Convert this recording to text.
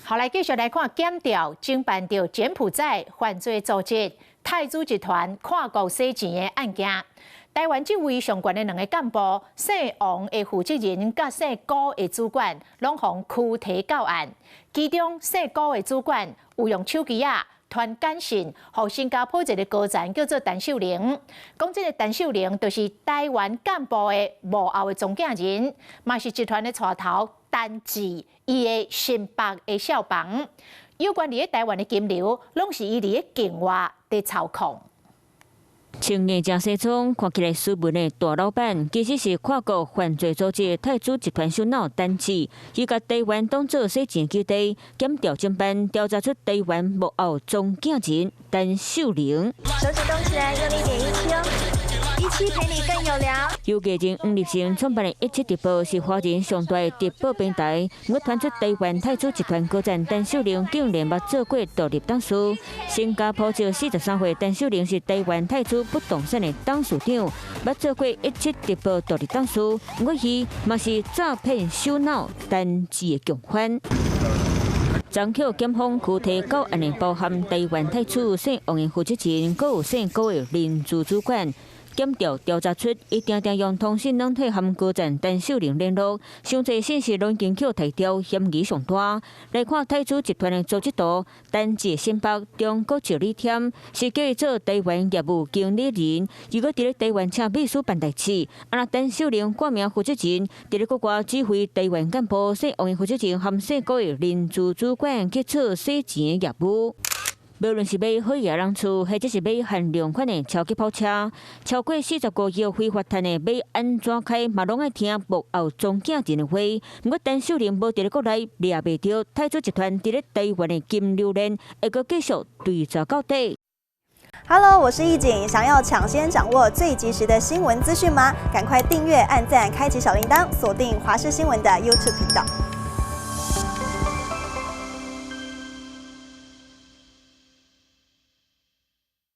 好，來繼續來看檢調偵辦著柬埔寨犯罪組織泰銖集團跨國洗錢的案件。台灣這位上懸的兩個幹部，姓王的負責人佮姓高的主管，攏予拘提到案。其中姓高的主管有用手機仔傳簡訊，予新加坡一个高層叫做陳秀玲，講這个陳秀玲就是台灣幹部的幕後的中間人，嘛是集團的帶頭陳志伊的新北的少房。有關佇咧台灣的金流，攏是伊佇咧境外佇操控。穿硬正西裝，看起來斯文的大老闆，其實是跨國犯罪組織泰銖集團首腦陳志，伊共台灣當做洗錢基地，檢調偵辦調查出台灣幕後中間人陳秀玲。手指動起來，用力點17哦，17陪你更有聊。由藝人黃立成創辦的一七直播是華人上大的直播平台，毋過傳出台灣泰銖集團高層陳秀玲竟然捌做過獨立董事。新加坡籍43歲陳秀玲是台灣泰銖不動產的董事長，捌做過一七直播獨立董事，毋過伊嘛是詐騙首腦陳志的共犯。昨予檢方拘提到案的包含台灣泰銖姓王的負責人，閣有姓高的人資主管。檢調調查出，伊定定用通訊軟體和高層陳秀玲聯絡，傷濟信息攏已經予提掉，嫌疑上大。來看泰銖集團的組織圖，陳志新北中國籍李添是叫伊做台灣業務經理人，伊閣佇咧台灣請秘書辦代誌。啊，若陳秀玲掛名負責人，佇咧國外指揮台灣幹部姓王的負責人和姓高的人資主管去做洗錢的業務。無論是買好額人厝，或者是買限量款的超級跑車，超過40個億非法趁的欲按怎開，嘛攏愛聽幕後中間人的話。毋過陳秀玲無佇咧國內，掠袂著泰銖集團佇咧台灣的金流鏈，會閣繼續追查到底。 Hello，我是易景，想要搶先掌握最及時的新聞資訊嗎？趕快訂閱、按讚、開啟小鈴鐺，鎖定華視新聞的 YouTube 頻道。